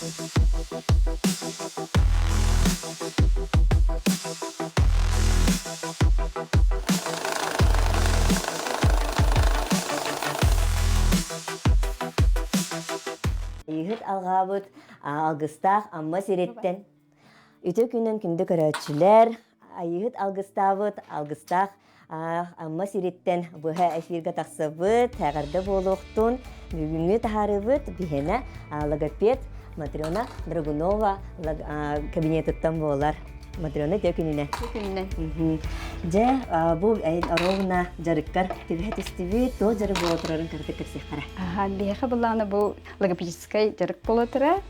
Ыйыһыт алҕаабыт алгыстаах Амма сириттэн үтүө күнүн күндү көрөөччүлэр, Айыыһыт алгыстаабыт алгыстаах Амма сириттэн быһа эфиргэ тахсыбыт, эҕэрдэ буолуохтун. Бүгүҥҥү таһаарыыбыт биһиэнэ логопед Матрена Драгунова кабинетыттан буолар. Матрена үтүө күнүнэн. Үтүө күнүнэн. Дьэ, бу оруобуна дьарыккар түбэһэ түстүбүт, туох дьарык буола турарын кыратык кэпсиэххэ. Аха, биһиэхэ былаана бу логопедическай дьарык буола турар.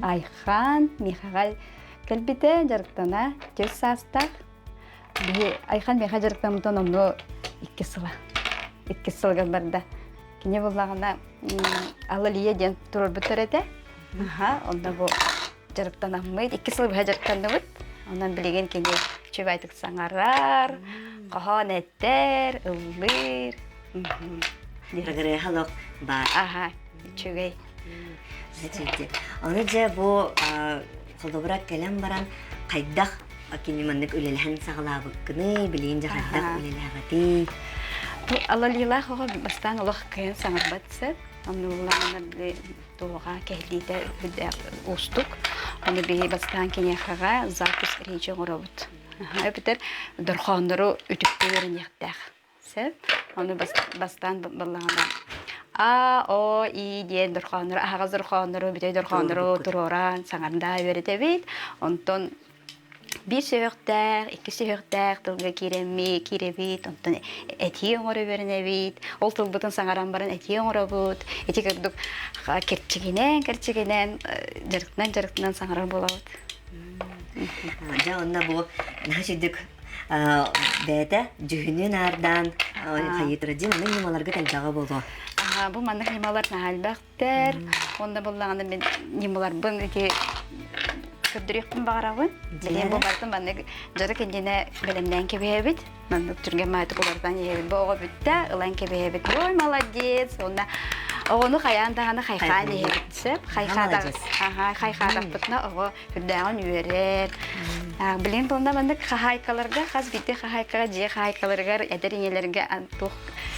Айхан, Михаил Кэлбитэ дьарыктана түөрт саастаах. Биһи Айхан миэхэ дьарыктаммытын онно икки сыла. Икки сылга барда. Кини буллаҕына Алалия диэн туруорбуттар этэ. Аха, онно бу дьарыктанаммыт, икки сыл быһа дьарыктанныбыт. Онон билигин кини үчүгэйдик саҥарар, хоһоон этэр, ыллыыр. Прогресс олох баар. Аха, үчүгэй. Ону дьэ бу холобура кэлэн баран хайдах кини маннык үлэлэһэн саҕалаабыккыный, билигин дьэ хайдах үлэлээҕитий? Бу алалиилаах оҕо бастаан олох кыайан саҥарбат сөп. Оннулаана били туоҕа кэһиллиитэ үрдээх уустук. Ону биһи бастаан киниэхэҕэ запись речи оҥоробут. Эбэтэр дорхооннору үтүктүү үөрэниэхтээх. Сөп. Ону бастаан баллаҕына А, О, И диэн дорхооннору, аһаҕас дорхооннору, бүтэй дорхооннору туруоран саҥарда үөрэтэбит. Онтон биир сүһүөхтээх, икки сүһүөхтээх тылга киирэммит, киирэбит, онтон этии оҥоро үөрэнэбит. Ол тылбытын саҥаран баран этии оҥоробут. Ити курдук кэрчигинэн, кэрчигинэн, дьарыктынан, дьарыктынан саҥарар буолабыт. Дьэ, онно бу наһаа сүрдүк бэйэтэ дьүһүнүн аардаан хайыытыра дьин онно ньымаларга элбэҕэ буолуо. Бу маннык ньымалар наһаа элбэхтэр. Онно буллаҕына мин ньымаларбын ити көрдөрүөхпүн баҕарабын. Билиэн бу барытын маннык дьарык иннинэ бэлэмнээн кэбиһэбит. Маннык түргэн маайтык уларытан иһэбит. Бу оҕо бүттэ, ылан кэбиһэбит. Ой, молодец! Уонна оҕону хайаан даҕаны хайхаан иһэбит. Сөп. Хайхаатахпытына оҕо Үрдээҕин үөрэр. Билигин буолла маннык хаһаайкаларга, хас биирдии хаһаайкаҕа, дьиэ хаһаайкаларыгар, эдэр ийэлэргэ туох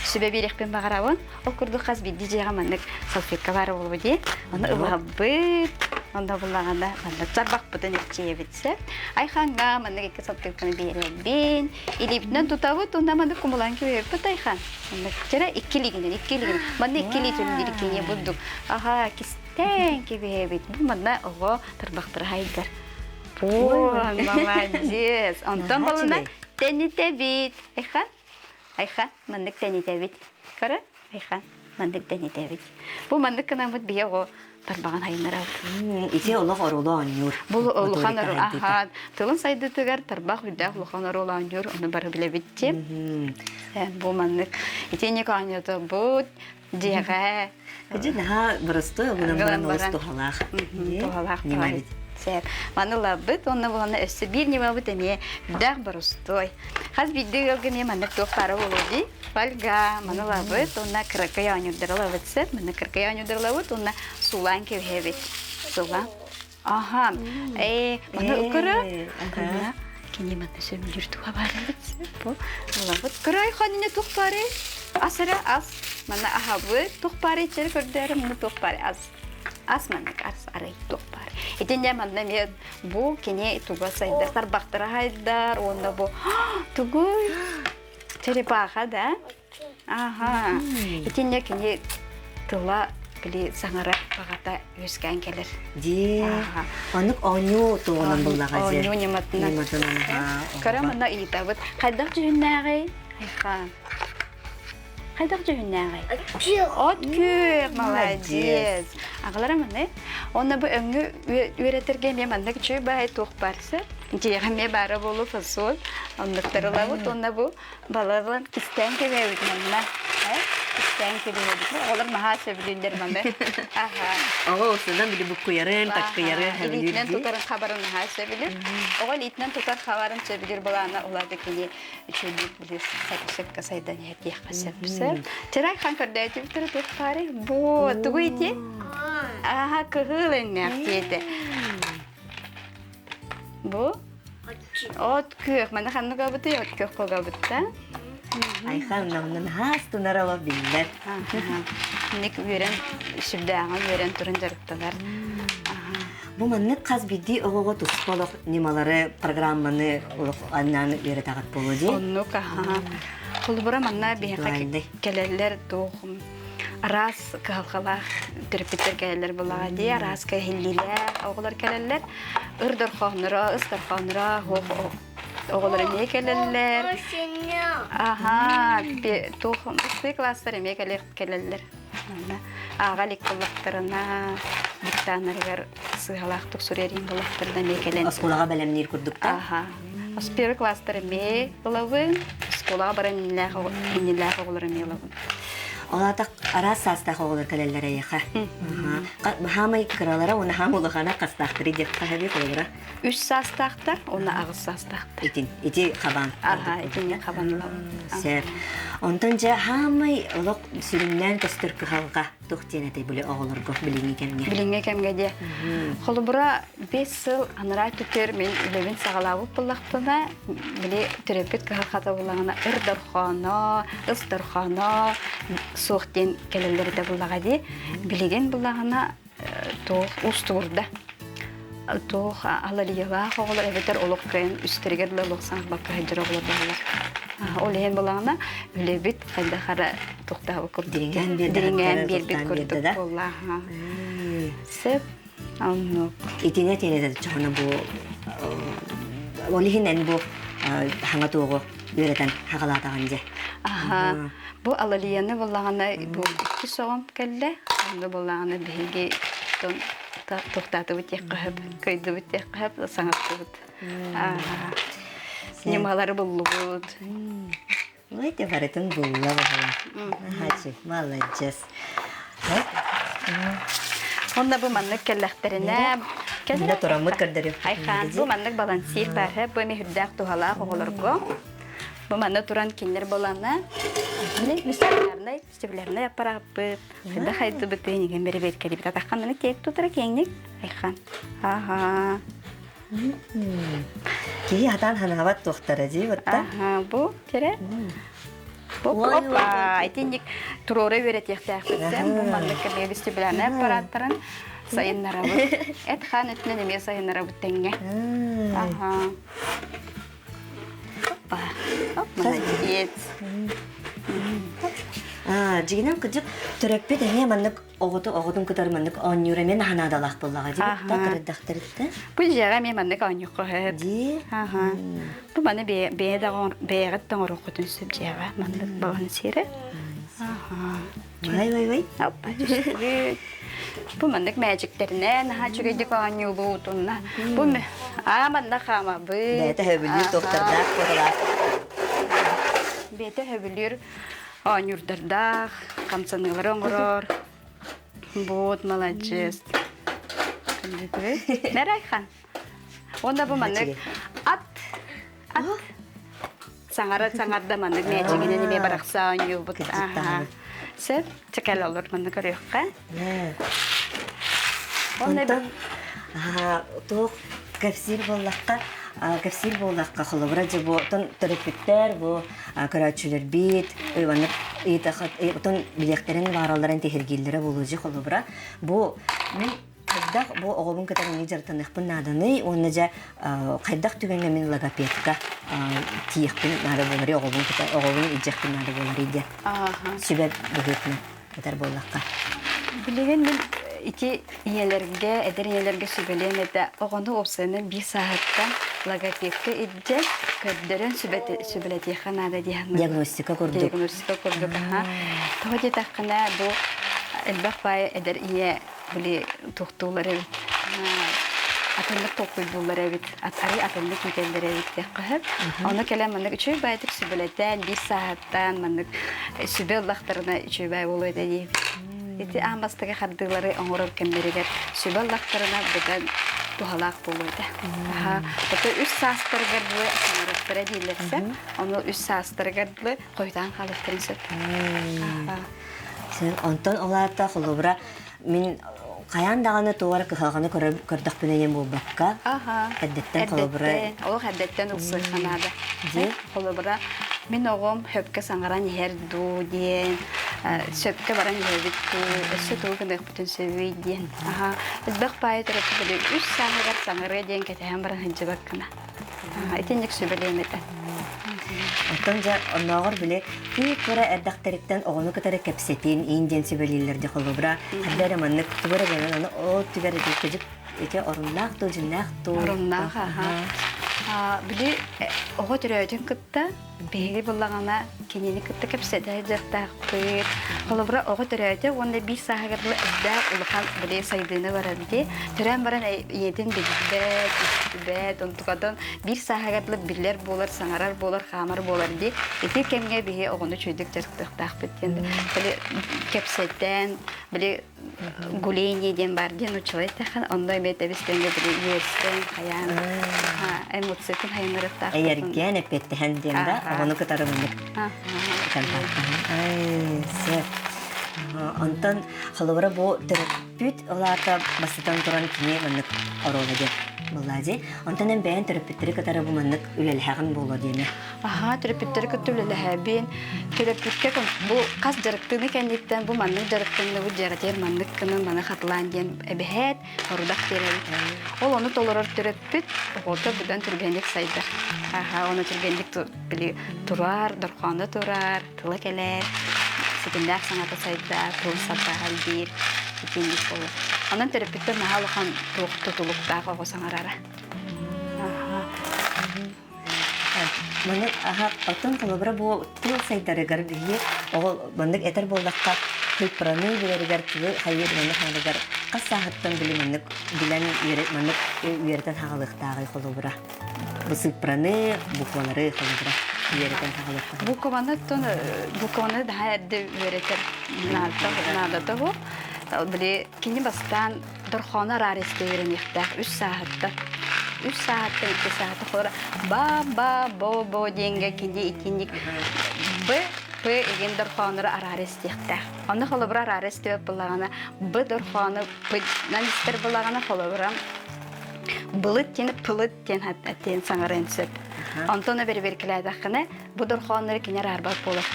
сүбэ биэриэхпин баҕарабын. Ол курдук хас биирдии дьиэҕэ маннык салфетка баар буолуо дии. Ону ылабыт. Онно буллаҕына маннык чарбахпытын эрчийэбит сөп. Айхаҥҥа маннык икки салфетканы биэрэбин. Илиибитинэн тутабыт, уонна маннык кумулаан кэбиһэбит Айхан. Маннык чэрэ икки илиигинэн, икки илиигинэн. Манна икки илии түллүүр киҥэ бурдук. Аха, Тээн кэбиһэбит. Бу манна оҕо тарбахтара хайдар. Ой, молодец. Онтон болуна тэнитэбит. Айхан, айхан, маннык тэнитэбит. Көрө, айхан, маннык тэнитэбит. Бу маннык гынаммыт биһи оҕо тарбаҕын хайыннарабыт. Ити олох оруолу оонньуур. Бу улахан аха, тылын сайдыытыгар тарбах үрдээх улахан оруолу оонньуур, ону бары билэбит дии. Бу маннык итинник оонньотобут, Дьиэҕэ. Дьэ наһаа боростуой гынан баран олус туһалаах. Туһалаах ньыма Сэр. Маны ылабыт уонна буолана өссө биир ньымабыт эмиэ үрдээх боростуой. Хас биирдии ыалга эмиэ маннык туох баара буолуо дии. Фольга маны ылабыт уонна кыракый оонньуурдары ылабыт сөп. Маннык кыракый оонньуурдары ылабыт уонна суулаан кэбиһэбит. Суулаан. Аха. Ээ, маны көрө. Кини манна сөбүлүүр туха баар эбит. Бу ылабыт. Көрөй хонуна тух бары? Ас эрэ ас. Манна аһабыт. Тух бары иччэри көрдөөрү муну тух бары ас. Ас маннык ас арай тух бары. Итинне манна эмиэ бу кини туга сайдар, тарбахтара хайдар, уонна бу тугуй? Черепаха да? Аха. Итиннэ кини тыла били саҥара баҕата үөскээн кэлэр. Дии. Оннук оонньуу туһунан буллаҕа дии. Оонньуу ньыматынан. Ньыматынан. Көрө манна ыйытабыт. Хайдах дьүһүннээҕий? Айха. Хайдах дьүһүннээҕий? От күөх. Молодец. Аҕалара маны. Онно бу өҥү үөрэтэргэ эмиэ маннык үчүгэй баай туох баар сөп. Дьиэҕэ эмиэ баара буолуо фасоль. Оннуктары ылабыт. Онно бу Балабын кистээн кэбиһэбит манна. Кэпсээн кэбиһэбит. Оҕолор наһаа сөбүлүүллэр маны. Аха. Оҕо устунан били буккуйарын, таккыйарын сөбүлүүр Илиитинэн тутарын хабарын наһаа сөбүлүүр. Оҕо илиитинэн тутар хабарын сөбүлүүр былаана улаата кини үчүгэйдик билир сөпкө сайдан иһэр сөп сөп. Чырай хан көрдөөтүбүттэр туох баарый? Бу тугу ити? Аха кыһыл өҥнөөх диэтэ. Бу от күөх. Маны ханнык абытый? От күөх когабытта. Айхан намнын хаас тунарала биллэр. Ник үөрэн, сүрдээҕин үөрэн туран дьарыктанар. Бу маннык хас биирдии оҕоҕо туспа олох ньымалары, программаны олох анаан үөрэтэҕит буолуо дии? Оннук, аха. Холобура манна биһиэхэ кэлэллэр туох араас кыһалҕалаах төрөппүттэр кэлэллэр булаҕа дии, араас кэһиллиилээх оҕолор кэлэллэр. Ыр дорхоонноро, ыс дорхоонноро, оҕолор эмиэ кэлэллэр. Аха, туох класстар эмиэ кэлэллэр. Ааҕа илик буоллахтарына, диктаннарыгар сыыһалаахтык суруйар буоллахтарына эмиэ кэлэн. Оскуолаҕа бэлэмниир курдуктар. Аха. Первый класстар эмиэ ылабын, оскуолаҕа баран иннилээх оҕолор эмиэ ылабын. Ол аата араас саастаах оҕолор кэлэллэр эйиэхэ. Хаамай кыралара уонна хаам улахана хастаахтары диэххэ сөбүй холобура? Үс саастаахтар уонна аҕыс саастаахтар. Итин, ити хабан. Аха, итини хабан ылабын. Сөп. Онтон дьэ хаамай олох сүрүннээн көстөр кыһалҕа туох диэн этэй били оҕолорго билиҥҥи кэмҥэ? Билиҥҥи кэмҥэ диэ. Холобура, 5 сыл анараа өттүгэр мин үлэбин саҕалаабыт буоллахпына, били төрөппүт кыһалҕата буоллаҕына ыр дорхооно, ыс дорхооно суох диэн кэлэллэр этэ буллаҕа дии. Билигин буллаҕына туох уустугурда. Туох алалиялаах оҕолор эбэтэр олох кыайан үстэригэр да олох саҥарбакка сылдьар оҕолор бааллар. Ол иһин булаҕына үлэбит хайдах эрэ туохтаабыт курдук дириҥээн биэрбит курдук буолла. Сөп. Оннук. Итинэ тиэнэ чоһуна бу ол иһин эн бу хаҥа туоҕу үөрэтэн хаҕалаатаҕын дьэ. Аха. Бу алалияны буллаҕына бу икки соҕом кэллэ. Онно буллаҕына биһиги тохтаатыбыт диэххэ сөп, кыайдыбыт диэххэ сөп, саҥаттыбыт. Ньымалары буллубут. Ой, те барытын булла баһыла. Хачы, молодец. Онно бу маннык кэллэхтэринэ Кэннэ тураммыт көрдөрү. Айхан, бу маннык балансир баар, бу эми үрдээх туһалаах оҕолорго. Бу манна туран кинилэр болана вестибулярнай, вестибулярнай аппарааппыт, хайда хайдыбытын игин бэрэбиэркэлибит. Атаххан маны тиэк тутара киэҥник. Айхан. Аха. Киһи хатаан ханаабат туохтара дии батта. Аха, бу тере. Бу опа, итинник туруора үөрэтиэхтээхпит. Бу маннык кэмэ вестибулярнай аппараттарын сайыннарабыт. Эт хаан өттүнэн эмиэ сайыннарабыт тэҥҥэ. Аха. Опа. Оп, молодец. Дьигинэн кыдьык төрөппүт эмиэ маннык оҕоту оҕотун кытары маннык оонньуур эмиэ наһанаадалаах буоллаҕа дии та кырдахтарытта. Бу дьиэҕэ эмиэ маннык оонньуохха сөп. Дии. Аха. Бу маны бэйэ да бэйэҕит да оҥоруоххутун сөп дьиэҕэ маннык балансире. Аха. Вай вай вай. Оппа түстүбүт. Бу маннык мээчиктэринэн наһаа үчүгэйдик оонньуулуут уонна бу аа манна хаамабыт. Бэйэтэ хөбүлүүр туохтардаах буолалаах. Бэйэтэ хөбүлүүр оонньуурдардаах, хамсаныылары оҥорор. Вот, молодец. Нэрайхан. Уонна бу маннык ат ат саҥара саҥарда маннык мээчигинэн эмиэ барахса оонньуубут. Сөп, чэкэл олор манна көрүөххэ. Онтон туох кэпсиир буоллахха, кэпсиир буоллахха, холобура дьэ бу отон төрөппүттэр, бу көрөөччүлэрбит, иваннык отон билиэхтэрин бааралларын тиһиргииллэрэ буолуо дьэ холобура бу мин хайдах бу оҕобун кытары эмиэ дьарыктаныахпын нааданый уонна дьэ хайдах түгэҥҥэ мин логопедка тиийиэхпин наада буоларый оҕобун кытта оҕобун илдьиэхпин наада буоларый диэн сүбэ быһыытынан этэр буоллахха. Билигин мин ити ийэлэргэ, эдэр ийэлэргэ сүбэлиэм этэ оҕону уопсайынан биир сааһыттан логопедка илдьэ көрдөрөн сүбэлэтиэххэ наада дии саныыбын. Диагностика курдук. Диагностика курдук, аха. Тоҕо диэтэххинэ, бу элбэх баай эдэр ийэ били туохтуулар эбит. атыннык толкуйдууллар эбит, арый атыннык иитэллэр эбит диэххэ сөп. Ону кэлэн маннык үчүгэй баайдык сүбэлэтэн, биир сааһыттан маннык сүбэ ыллахтарына үчүгэй баай буолуо этэ дии. Ити аан бастакы хардыылары оҥорор кэмнэригэр сүбэ ыллахтарына быдан туһалаах буолуо этэ. Аха, ото үс саастарыгар дылы саҥарыахтара дииллэр сөп. Ону үс саастарыгар дылы хойутаан хаалыахтарын сөп. Онтон ол аата холобура мин хайаан даҕаны туох эрэ кыһалҕаны көрдөхпүнэ диэн буолбакка эрдэттэн холобура олох эрдэттэн ылсыахха наада. Холобура мин оҕом сөпкө саҥаран иһэр дуу диэн, сөпкө баран иһэбит дуу, өссө тугу гыныахпытын сөбүй диэн. Аха, элбэх баайы төрөппүт үс сааһыгар саҥарыа диэн кэтэһэн баран сылдьыбаккына. Итинник сүбэлиэм этэ. Оттон дьэ оннооҕор били кии кыра эрдэхтэриттэн оҕону кытары кэпсэтин иин диэн сүбэлииллэр дьэ холобура ханна эрэ маннык тугу эрэ гынан аны ол түгэр кыдьык ити оруннаах дуу дьиннээх дуу оруннаах аха били оҕо төрөөтүн кытта Биһиги буллаҕына кинини кытта кэпсэтэ сылдьыахтаахпыт. Холобура, оҕо төрөөтө уонна биир сааһыгар дылы элбэх улахан били сайдыыны барар дии. Төрөөн баран ийэтин билбэт, истибэт, онтукатын биир сааһыгар дылы билэр буолар, саҥарар буолар, хаамар буолар дии. Ити кэмҥэ биһи оҕону үчүгэйдик дьарыктыахтаахпыт диэн били кэпсэтэн, били гуление диэн баар диэн учуой тэхэн онно эмиэ тэбис тэҥҥэ били үөрсэн хайаан эмоциятын хайыннарыахтаах эйэргээн эппиэттэһэн диэн да оҕону кытары маннык сөп онтон холобура бу төрөппүт улаата бастатан туран кини маннык оруола диэн буоллаа дии онтон эн бэйэн төрөппүттэри кытары бу маннык үлэлэһэҕин буолуо диэни Аһаа, төрөппүттэри кытта үлэлэһэбин. Төрөппүккэ бу хас дьарыктыыны кэнниттэн бу маннык дьарыктанныбыт, дьиэҕитигэр маннык гынан маны хатылаан диэн эбэһээт, сорудах биэрэбит. Ол ону толорор төрөппүт оҕото быдан түргэнник сайдар. Аһаа, ону түргэнник били турар, дорхооно турар, тыла кэлэр, ситимнээх саҥата сайдар, тыл саппааһа элбиир, итинник буолар. Онон төрөппүттэр наһаа улахан туох тутулуктаах оҕо саҥарара. Маннык аха оттон холобура бу тыл сайдарыгар биһиги оҕо маннык этэр буоллахха культураны билэригэр тылы хайыыр маннык хаалыгар хас сааһыттан били маннык билэн маннык үөрэтэн хаалыахтааҕый холобура бу сыыппараны буквалары холобура үөрэтэн хаалыахтаах Букваны оттон букваны наһаа эрдэ үөрэтэр наадата бу. Били кини бастаан Дорхоону араара истэ үөрэниэхтээх үс сааһыттан. Үс сааһыттан икки сааһыттан холобура ба ба бо бо диэнгэ кини итинник б п игин дорхооннору араара истиэхтээх. Онно холобура араара истибэт буоллаҕына б дорхоону п-нан истэр буоллаҕына холобура былыт диэн пылыт диэн диэн саҥарыан сөп. Онтон бэрэбиэркэлээтэххинэ бу дорхооннору кини араарбат буолар.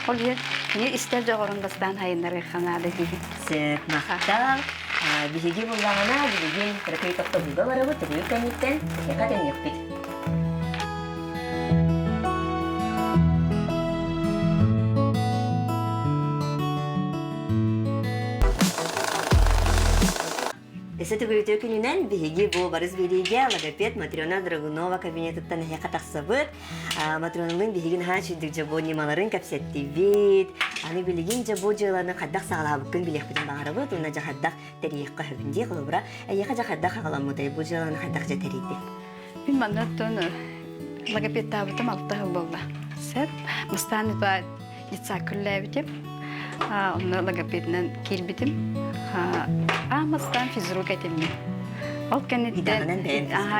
Ол иһин кини истэр дьоҕурун бастаан хайыннарыахха наада диигин. Сөп, махтал. Биһиги буллаҕына билигин кыракый тохтобулга барабыт, төгүрүк кэнниттэн эһиэхэ төннүөхпүт. Өссө төгүрүтүү күнүнэн биһиги бу Барыс биэриигэ логопед Матрена Драгунова кабинетыттан эһиэхэ тахсабыт. Матреналыын биһиги наһаа үчүгдүк дьэ бу ньымаларын кэпсэттибит. Аны билигин дьэ бу дьыаланы хайдах саҕалаабыккын билиэхпитин баҕарабыт уонна дьэ хайдах тэрийиэххэ сөбүн дии холобура эйиэхэ дьэ хайдах аҕаламмытай бу дьыаланы хайдах дьэ тэрийдиҥ? Мин манна оттон логопедтаабытым алта сыл буолла. Сөп. Бастаан детсадка үлэлээбитим. Онно логопедынан киирбитим. Аан бастаан физрук этим мин. Ол кэнниттэн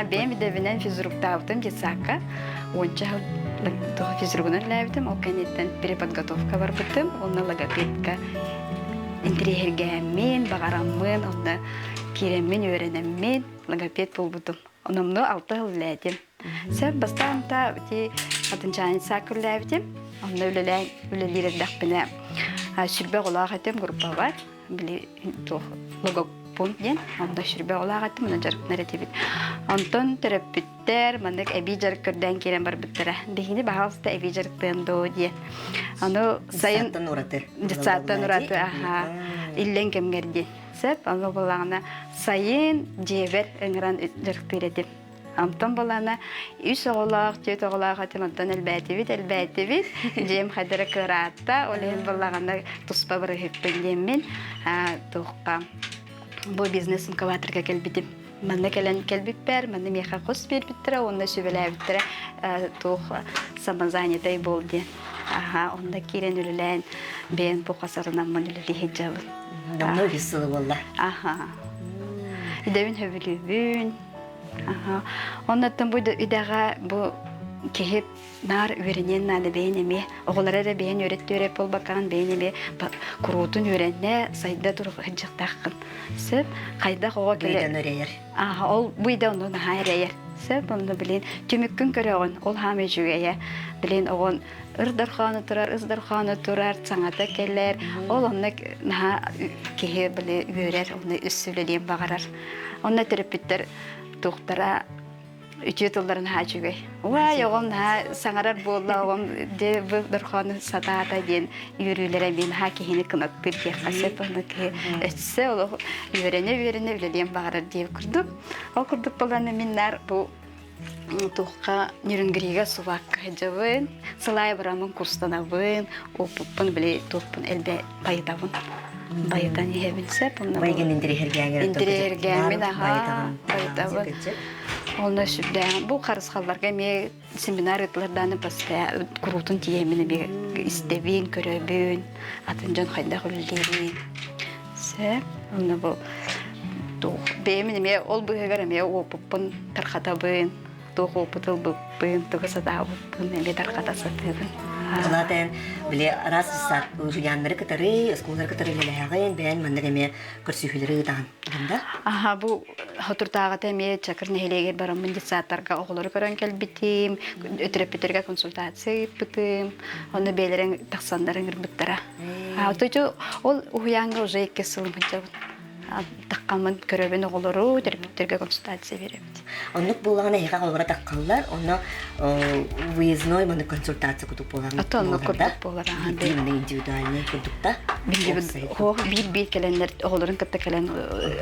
бэйэм идэбинэн физруктаабытым детсадка. Уонча сыл физругунан үлэлээбитим. Ол кэнниттэн переподготовка барбытым. Онно логопедка интэриэһиргээммин, баҕараммын, онно киирэммин, үөрэнэммин логопед буолбутум. Онно алта сыл үлэлээтим. Сөп бастаан та ити хатынчаанница күллээбитим. Онно үлэлээн үлэлиир эрдэхпинэ сүрбэ оҕолоох этим группабар. Били туох логоппун диэн. Онно сүрбэ оҕолоох этим, онно дьарыктанар этибит. Онтон төрөппүттэр маннык эбии дьарык көрдөөн киирэн барбыттара. Биһини баһаалыста эбии дьарыктыан доо диэн. Аны сайын Детсадтан ураты. Детсадтан ураты, аха. Иллэҥ кэмҥэр диэн. Сөп, онно буоллаҕына сайын дьиэбэр ыҥыран дьарыктыыр этим. Онтон буоллаҕына үс оҕолоох, түөрт оҕолоох этим, онтон элбээтибит, элбээтибит. Дьиэм хайдара кыараатта, ол иһин буоллаҕына туспа барыһыппын диэммин туохха бу бизнес-инкубаторга кэлбитим. Манна кэлэн кэлбиппэр, манна миэхэ хос биэрбиттэрэ уонна сүбэлээбиттэрэ туох самозанятай буол диэн. Аха, онно киирэн үлэлээн бэйэм бу хасарынаммын үлэлии сылдьабын. Онно үһүс сылы буолла. Аха. Идэбин сөбүлүүбүн. Аха. Оннуттан бу идэҕэ бу киһи наар үөрэниэн наада бэйэн эмиэ оҕолоро эрэ бэйэн үөрэттүөрэ буолбаккаҕын бэйэн эмиэ куруутун үөрэнэ сайда сылдьыахтааххын сөп хайдах оҕо кэлэ эрэйэр ааха ол бу идэ онну наһаа эрэйэр сөп онно билин түмүккүн көрөҕүн ол хаама үчүгэйэ билин оҕон ыр дорхоону турар ыс дорхоону турар саҥата кэлэр ол онно наһаа киһи били үөрэр онно үс үлэлиэн баҕарар онно төрөппүттэр туохтара үтүө тылларын наһаа үчүгэй. Уай, оҕом наһаа саҥарар буолла, оҕом дьэ бу дорхоону сатаата диэн үөрүүлэрэ мин наһаа киһини кынаттыыр диэххэ сөп. Онно киһи өссө олох үөрэнэ-үөрэнэ үлэлиэн баҕарар диэн курдук. Ол курдук буолан мин наар бу туохха Нерюнгрига субаакка сылдьабын, сылаай бараммын курстанабын, оппуппун били туохпун элбэ байытабын. Байытан иһэбин сөп. Байгын интириэһиргээҥин Интириэһиргээммин аха байытабын. Онно сүрдээх бу харысхалларга эмиэ семинар ыытылардааны постоянно куруутун тиийэммин эмиэ истэбин, көрөбүн, атын дьон хайдах үлэлиирин. Сөп. Онно бу туох бэйэм эмиэ ол быыһыгар эмиэ уопуппун тархатабын, туох опыт ылбыппын, тугу сатаабыппын эмиэ тархата сатыыбын. Улаатан били араас дьыссаат уһуйааннары кытары, оскуолалары кытары үлэлээҕин, бэйэн маннык эмиэ көрсүһүүлэри ыытаҕын да? Аха, бу Хотуртааҕыта эмиэ Чакыр нэһилиэгэр бараммын детсадтарга оҕолору көрөн кэлбитим, төрөппүттэргэ консультация ыыппытым, онно бэйэлэрин тахсаннар ыҥырбыттара. А, ол уһуйааҥҥа уже икки сыл сылдьабын. Таххаммын көрөбүн оҕолору, төрөппүттэргэ консультация биэрэбит. Оннук буоллаҕына эһиэхэ оҕолоро таххаллар, онно выездной маннык консультация курдук буолар. Ото оннук курдук буолар. Именно индивидуальный курдукта. Биир-биир кэлэннэр оҕолорун кытта кэлэн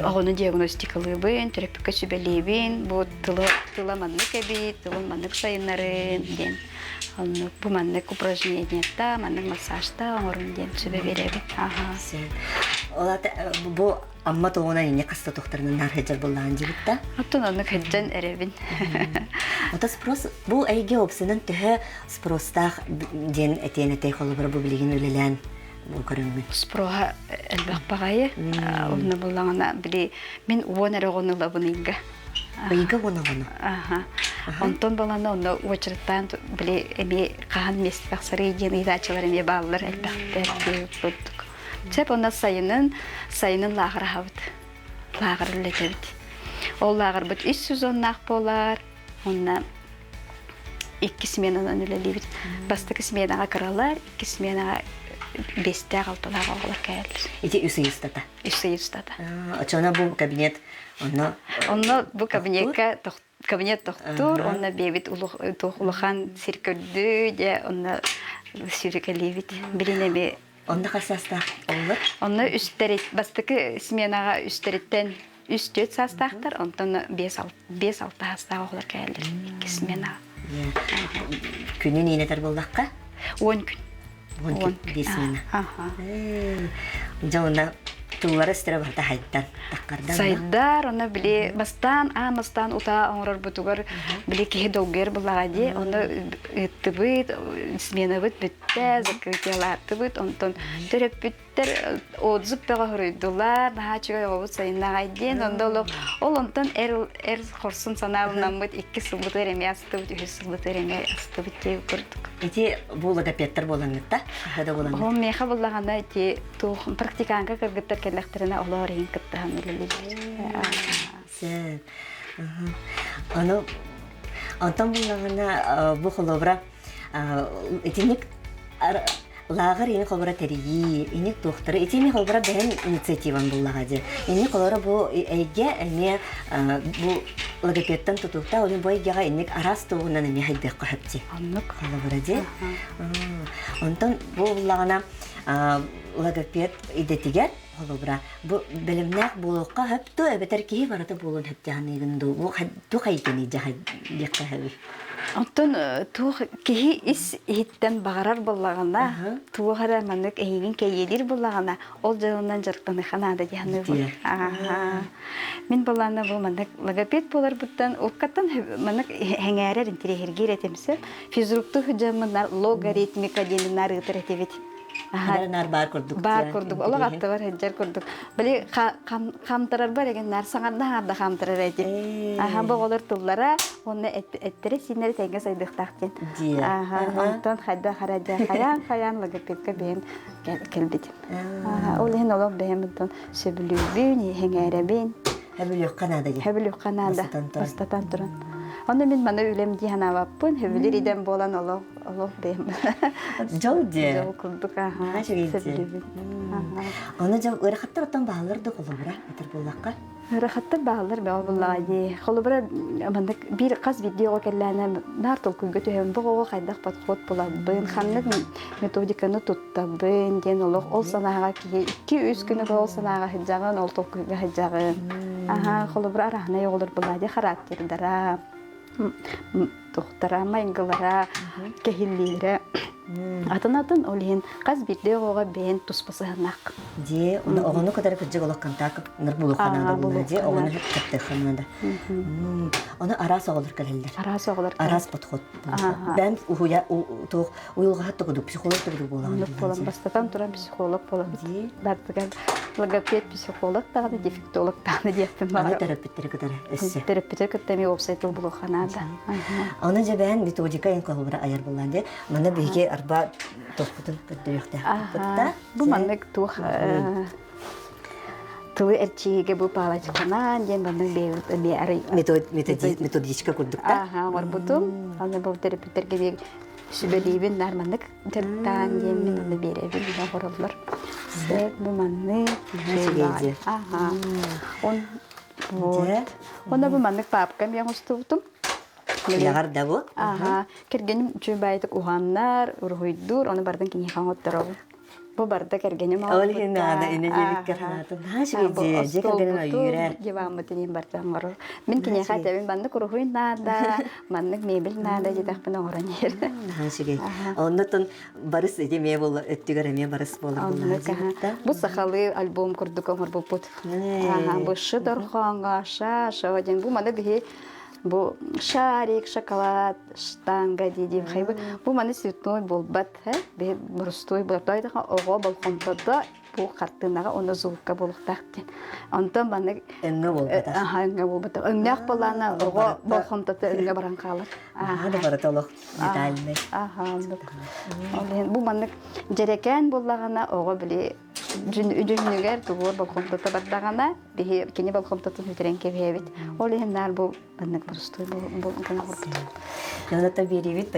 оҕону диагностикалыыбын, төрөппүккэ сүбэлиибин, бу тылы тыла маннык эбит, тылын маннык сайыннарын диэн. Оннук бу маннык упражнениета, маннык массажта оҥорун диэн сүбэ биэрэбит. Аха. Ол бу Амма туһунан инне хаста тохторунан наар сылдьар буоллаҕын дьибит да? Оттон оннук сылдьан эрэбин. Ото спрос бу эйгэ опсынан төһө спростаах диэн этиэн этэй холобура бу билигин үлэлээн бу көрөҥҥүн. Спроһа элбэх баҕайы. Онно буллаҕына били мин уон эрэ оҕону ылабын ыйга. Ыйга уон оҕону? Аха. Онтон баланы онно уочараттаан били эмиэ хаһан миэстэ тахсарый диэн ыйытааччылар эмиэ бааллар элбэхтэр курдук. Сөп онно сайынын сайынын лааҕыр аһабыт. Лааҕыр үлэлэтэбит. Ол лааҕырбыт үс сезоннаах буолар. Онно икки сменанан үлэлиибит. Бастакы сменаҕа кыралар, икки сменаҕа биэстээх алталаах оҕолор кэлэллэр. Ити үс ый устата? Үс ый устата. Оччоҕуна бу кабинет онно Онно бу кабинекка кабинет тохтуур, онно бэйэбит туох улахан сир көрдүү, дьэ онно сүүрэкэлиибит. Билин эми Онно хас саастаах оҕолор? Онно үстэрит, бастакы сменаҕа үстэриттэн үс түөрт саастаахтар, онтон биэс биэс алта саастаах оҕолор кэлэллэр икки сменаҕа. Күнүн иинэтэр буоллахха? Уон күн. Уон күн, биир смена. Дьэ онно тыллара өстөрө барыта хайдан, таккардан. Сайдар, онно били бастаан, аан бастаан утаа оҥорорбутугар били киһи долгуйар буллаҕа дии, онно ыыттыбыт, сменабыт бүттэ, закрытиелааттыбыт, онтон төрөппүттэр отзыв бөҕө суруйдулар, наһаа үчүгэй оҕобут сайыннаҕай диэн, онно олох ол онтон эр эр хорсун санааланаммыт икки сылбытыгар эмиэ астыбыт, үһүс сылбытыгар эмиэ астыбыт диэн курдук. Ити бу логопедтар буолаҥҥыт да? Хаһа да буолаҥҥыт? Ол миэхэ буллаҕына ити туох практиканка кыргыттар кэллэхтэринэ олоор иһин кыттыһан үлэлииллэр. Сөп. Ону онтон буллаҕына бу холобура итинник лааҕыр ини холобура тэрийии, ини туохтары, итини холобура бэйэм инициативам буллаҕа дии. Ини холобура бу эйгэ эмиэ бу логопедтан тутулта, ол бу эйгэҕэ инник араас туоҕунан эмиэ хайдыахха сөп дии. Оннук. Холобура дии. Онтон бу буллаҕына логопед идэтигэр холобура бу бэлэмнээх буолуохха сөп дуо эбэтэр киһи барыта буолуон сөп дьаһаныыгын дуу бу туох эйгэний диэххэ сөбүй Оттон туох киһи ис иһиттэн баҕарар буоллаҕына, туох эрэ маннык эйигин кэйиэлиир буоллаҕына, ол дьыаланан дьарыктаныахха наада дии саныыбын. Мин балаана бу маннык логопед буоларбыттан уруккаттан маннык хэҥээрэр интириэһиргиир этим сөп. Физрукту сыдьаммын логаритмика диэн нарыытар этибит. Наар баар курдук. Баар курдук. Олох аттыбар сылдьар курдук. Били хамтарарбар эгин нар саҥарда хаҥарда хамтарар этим. Аха бу оҕолор тыллара уонна эттере сииннэри тэҥҥэ сайдыахтаах диэн. Аха онтон хайда харадьа хайаан хайаан логопедка бэйэм кэлбитим. Ол иһин олох бэйэм онтон сөбүлүүбүн, сэҥээрэбин. Хөбүлүөххэ наада дии. Хөбүлүөххэ наада. Бастатан туран. Онно мин маны үлэм дии санаабаппын. Хөбүлүүр идэм буолан олох олох бэйэм. Дьол дии. Дьол курдук аха. Сөбүлүүбүн. Оны дьол ыарахаттар оттон бааллар да холобура этэр буоллахха. Ыарахаттар бааллар бөҕө буоллаҕа дии. Холобура, маннык биир хас биирдии оҕо кэллээнэ наар толкуйга түһэбин. Бу оҕоҕо хайдах подход булабын, ханнык методиканы туттабын диэн олох ол санааҕа киһи 2-3 күнү ол санааҕа сылдьаҕын, ол толкуйга сылдьаҕын. Аһаа, холобура, араһынай оҕолор буоллаҕа дии характердара, тухтара, майгылара, кэһиллиилэрэ атын-атын ол иһин хас биирдии оҕоҕо бэйэн туспа сыһыаннаах. Дьиэ, ону оҕону кытары кырдьык олох контакт ныр булуохха наада буолла дьиэ, оҕону кыттыахха наада. Ону араас оҕолор кэлэллэр. Араас оҕолор Араас подход. Бэм уһуя туох уйулҕаһат тугудук, психолог тугудук буолаҕын. Буолан бастатан туран психолог буолан. Бардыгар логопед, психолог даҕаны, дефектолог даҕаны диэхпин баҕарабын. Аны төрөппүттэри кытары өссө. Төрөппүтэр кытта эмиэ уопсай тыл булуохха наада. Аны дьэбээн методика эн холобура айар буллаан дии. Маны биһиги арба тохпутун көрдөрүөхтээхпит. Бу маннык туох тылы эрчийиигэ бу палочканан диэн маннык бэйэбит эмиэ арый методичка курдук да Аха, оҥорбутум. Аны бу төрөппүттэргэ биир сүбэлиибин наар маннык дьарыктаан диэммин аны биэрэбин оҥороллор. Сөп, бу маннык. Аха. Он вот. Онно бу маннык папка эмиэ оҥостубутум. Үлэҕэр да бу? Аха. Кэргэним үчүгэй баайытык уһаннар, уруһуйдуур, ону бардын киниэхэ оҥотторобун. Бу барда кэргэним Ол иһин наада инэ диэбиккэ санаатым. Наһаа үчүгэй дьиэ кэргэнин ойүүрэ. Диваммытын иһин барда оҥорор. Мин киниэхэ этэбин маннык уруһуй наада, маннык мебель наада диэтэхпинэ оҥорон иһэр. Наһаа үчүгэй. Оннотон барыс ити эмиэ буолла өттүгэр эмиэ барыс буолар буолла. Бу сахалыы альбом курдук оҥорбуппут. Бу шы дорхооҥҥо ша ша диэн бу маны биһи бу шарик, шоколад, штанга дии хайбы. Бу маны цветной буолбат, биһи боростуой буолар. Оҕо болҕомтото бу хартыынаҕа уонна звукка буолуохтаах диэн. Онтон маннык өҥҥө буолбатах. Аха, өҥҥө буолбатах. Өҥнөөх буоллаҕына оҕо болҕомтото өҥҥө баран хаалар. Аха, да барыта олох детальный. Аха, оннук. Ол иһин бу маннык дьэрэкээн буоллаҕына оҕо били дьүһүнүгэр тугуор болҕомтото бардаҕына биһи кини болҕомтотун бүтэрэн кэбиһэбит. Ол иһин наар бу маннык боростуой гына оҥорбутум. Дьоното биэриибит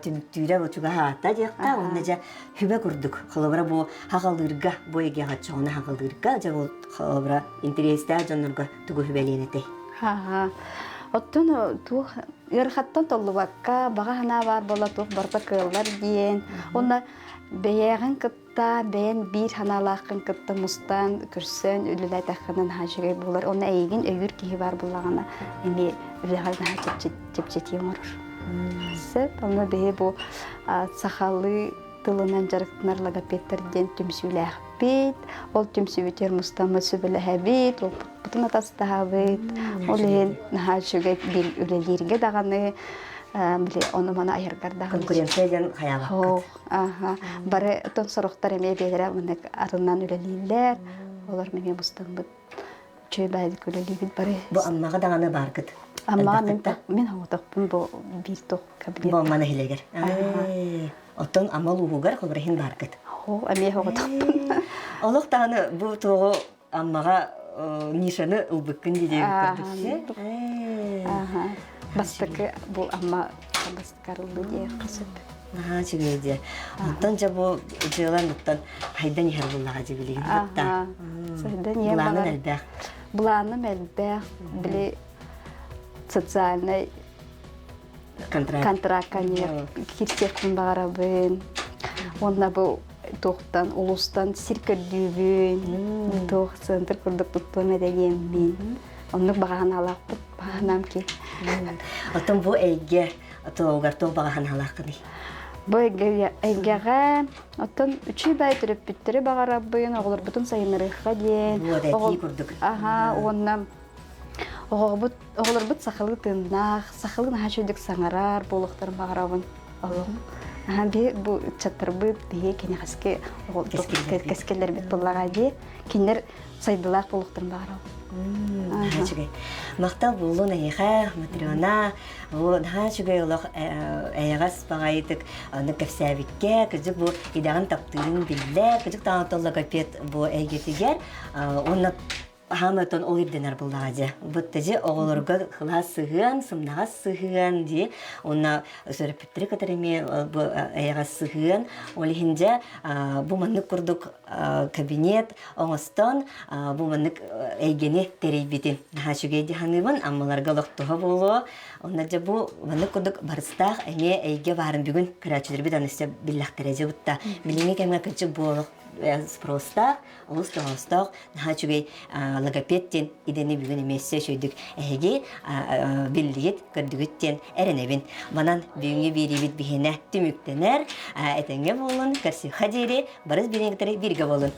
түмүктүүрэ бу чугаһаата диэххэ уонна дьэ хүбэ курдук холобура бу хаҕалыырга бу эйгэҕэ чоҕуна хаҕалыырга дьэ бу холобура интэриэстээх дьоннорго тугу хүбэлиэн этэй? Ха-ха. Оттон туох ыарахаттан толлубакка баҕа санаа баар буола туох барыта кыаллар диэн уонна бэйэҕин кытта Та бэйэн биир санаалааххын кытта мустан, көрсөн үлэлээтэххинэ наһаа үчүгэй буолар. Онно эйигин өйүүр киһи баар буоллаҕына эмиэ үлэҕэр наһаа чэпчэтии оҥорор. Сөп. Онно биһи бу сахалыы тылынан дьарыктанар логопедтар диэн түмсүүлээхпит. Ол түмсүүбүтүгэр мустаммыт сүбэлэһэбит, опытпытын атастаһабыт. Ол иһин наһаа үчүгэй үлэлииргэ даҕаны, били ону-маны айаргар даҕаны. Конкуренция диэн хайаабаккыт. Аха. Бары оттон сорохтор эмиэ бэйэлэрэ маннык арынан үлэлииллэр. Олор эмиэ мустаммыт үчүгэй баайдык үлэлиибит бары. Бу Аммаҕа даҕаны бааргыт. Аммаҕа мин мин оҥотохпун бу биир туох кабинет. Бу Амма нэһилиэгэр. Оттон Амма улууһугар холобура бааргыт. Оо, эмиэ оҥотохпун. Олох даҕаны бу туоҕу Аммаҕа нишаны ылбыккын дии диэбит курдук. Бастакы бу Амма бастакы диэххэ сөп. Наһаа үчүгэй дии. Онтон дьэ бу дьыалан оттон хайдан иһэр буллаҕа дьэ билигин кытта. Сайдан иһэр Былааным элбэх. Былааным элбэх. Били социальнай контракт. Контракт кирсиэхпин баҕарабын. Уонна бу туохтан улуустан сир көрдүүбүн. Туох центр курдук туттуом этэ диэммин. Оннук баҕаһаналаахпыт, баҕаһанаам ки. Оттон бу эйгэ туоҕугар туох баҕаһаналааххыный? Бу эйгэҕэ оттон үчүгэй баай төрөппүттэри баҕарабын, оҕолорбутун сайыннарыахха диэн. Буо да этии курдук. Аха, уонна. Оҕобут, оҕолорбут сахалыы тыыннаах, сахалыы наһаа үчүгэйдик саҥарар буолуохтарын баҕарабын. Олох. Аха би бу ыччаттарбыт биһи кэнэҕэски кэскиллэрбит буоллаҕа дии. Кинилэр сайдыылаах буолуохтарын баҕарабын. Наһаа үчүгэй. Махтал буоллун эйиэхэ, Матрена. Бу наһаа үчүгэй олох эйэҕэс баҕайытык аны кэпсээбиккэ, кырдьык бу идэҕин таптыырын биллэ, кырдьык даҕаны логопед бу эйгэтигэр уонна хаамытын ол ирдэнэр буллаҕа дьэ. Бытта дьэ оҕолорго кылаас сыһыан, сымнаҕас сыһыан дии. Уонна сөрөппүттэри кытары эмиэ бу эйэҕэс сыһыан. Ол иһин дьэ бу маннык курдук кабинет оҥостон бу маннык эйгэни тэрийбитин наһаа үчүгэй дии саныыбын. Аммаларга олохтоһо буолуо. Онно дьэ бу маннык курдук барыстаах эмиэ эйгэ баарын бүгүн көрөөччүлэрбит аны биллэхтэрэ дьэ бутта. Билиҥҥи кэмҥэ кырдьык буолуох спростаах, олус тоҕоостоох, наһаа үчүгэй логопед диэн идэни бүгүн эмиэ өссө үчүгэйдик эһиги биллигит, көрдүгүт диэн эрэнэбин. Манан бүгүҥҥү биэриибит биһиэнэ түмүктэнэр. Этэҥҥэ буолун, көрсүөххэ диэри, барыс бириэҥкэтэри бииргэ буолун.